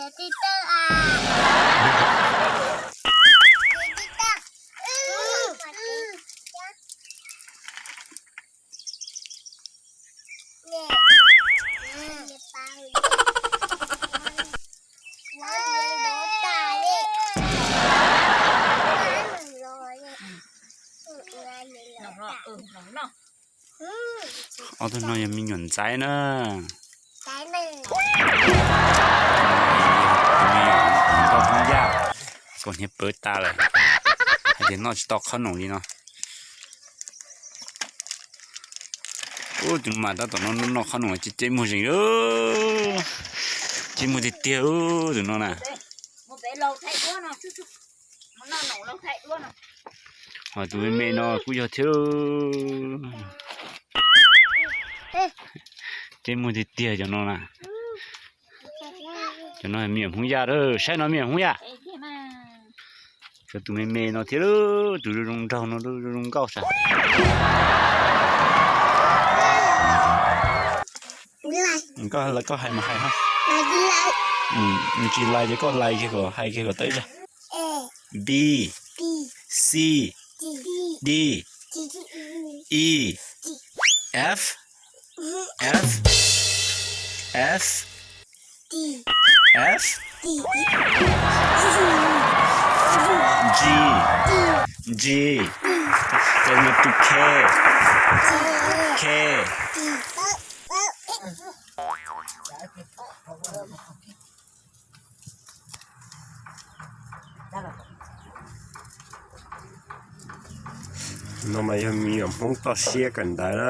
Ob tug no yog me nyuam ntxaib na. Nkauj Hmoob Yaj, kaus hniav pawv tas lawm, hais tias noj tsis tau qhob noom li no. Ub, tus mas tab tom noj qhob noom ces ceb muag zeeg, ceb muag tiag tiag tus no na. Ho tus me me no kuj yog thiab. Ceb muag tiag tiag cov no na. Cov no me nyuam Hmoob Yaj, saib no me nyuam Hmoob Yaj. Cov tus me me no thiab, tus zoo zoo nraug no zoo zoo nkauj sas. Koj lawv koj hais mas hais ho. Nws tsis lais ces koj lais kiag kom hais kiag kom tawm zog. B, C, D, E, F, F, F, F, G, G, K, K. No mas yog me nyuam Hmoob toj siab kawm ntawv na.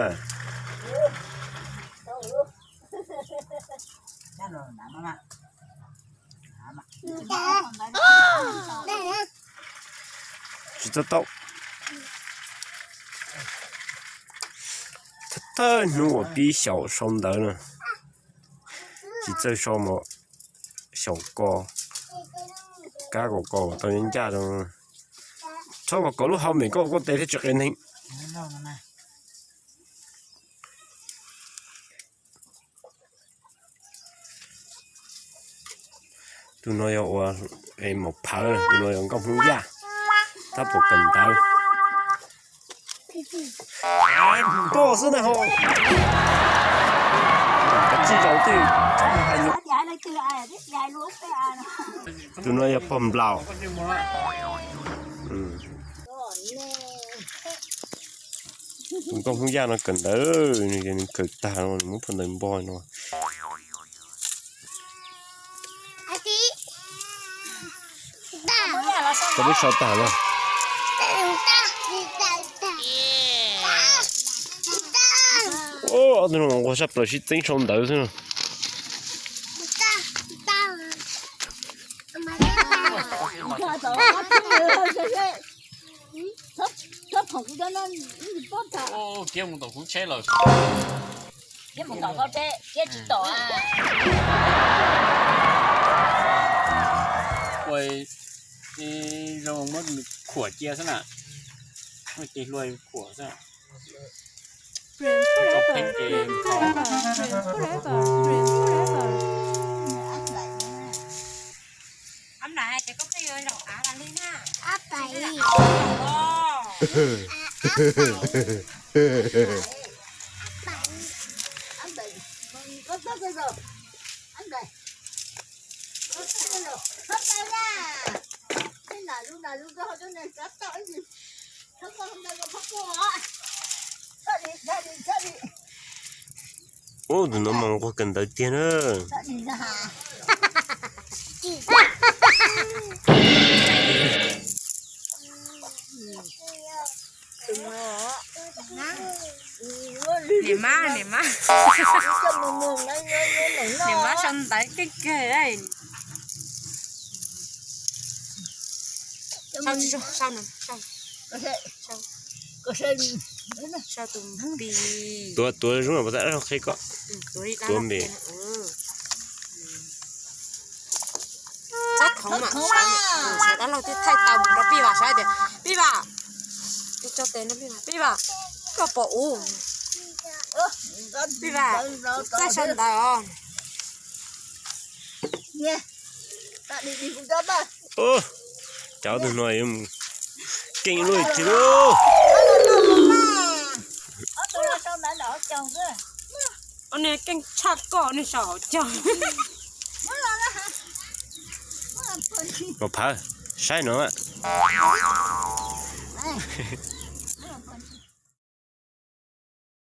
Tsis txawj tau. Thawj thawj hnub uas pib xyaum sau ntawv na, tsis txawj sau mas xyaum ko, kab kom ko tau ncaj ncaj rau. Txhob kom ko lub hau mem koj koj tes thiaj tsis qias neeg. Tus no yog ua maum phawv, tus no yog nkauj Hmoob Yaj, tab tom kawm ntawv. Koj xwb na ho. Kav tsij zaum twj hais lus. Tus no yog pog Nplaum. Tus nkauj Hmoob Yaj no kawm ntawv, nws kawm tag no nws muab phau ntawv npo no. Koj peb so tag no. Ob tug no nquag sab plaws sib txeeb sau ntawv xwb no. Kiag mus tom kuv tsheb lawm. Kiag mus tom koj tsheb, kiag tsis tom. Ua zoo muab khuam cia xwb na. Muab cia hlua khuam xwb. Ub, tus no mas nquag kawm ntawv tiag na. Niam mab, niam mab, niam mab sau ntawv kawg kawg. Sau, sau, sau, sau tus npis. Tuav, tuav zoo, qhia koj. Tuav npis. Txhob khoov mas, sawv daws laug twb thaij tau mus rau Pij Vam saib tias, Pij Vam, Pij Vam, koj pom ub, Pij Vam, kuv txawj sau ntawv os. Cov tug no yuav mus keej luaj li lauj. Ua niag keej tshaj koj, nej sau hauv caug. Maum Phawv, saib no.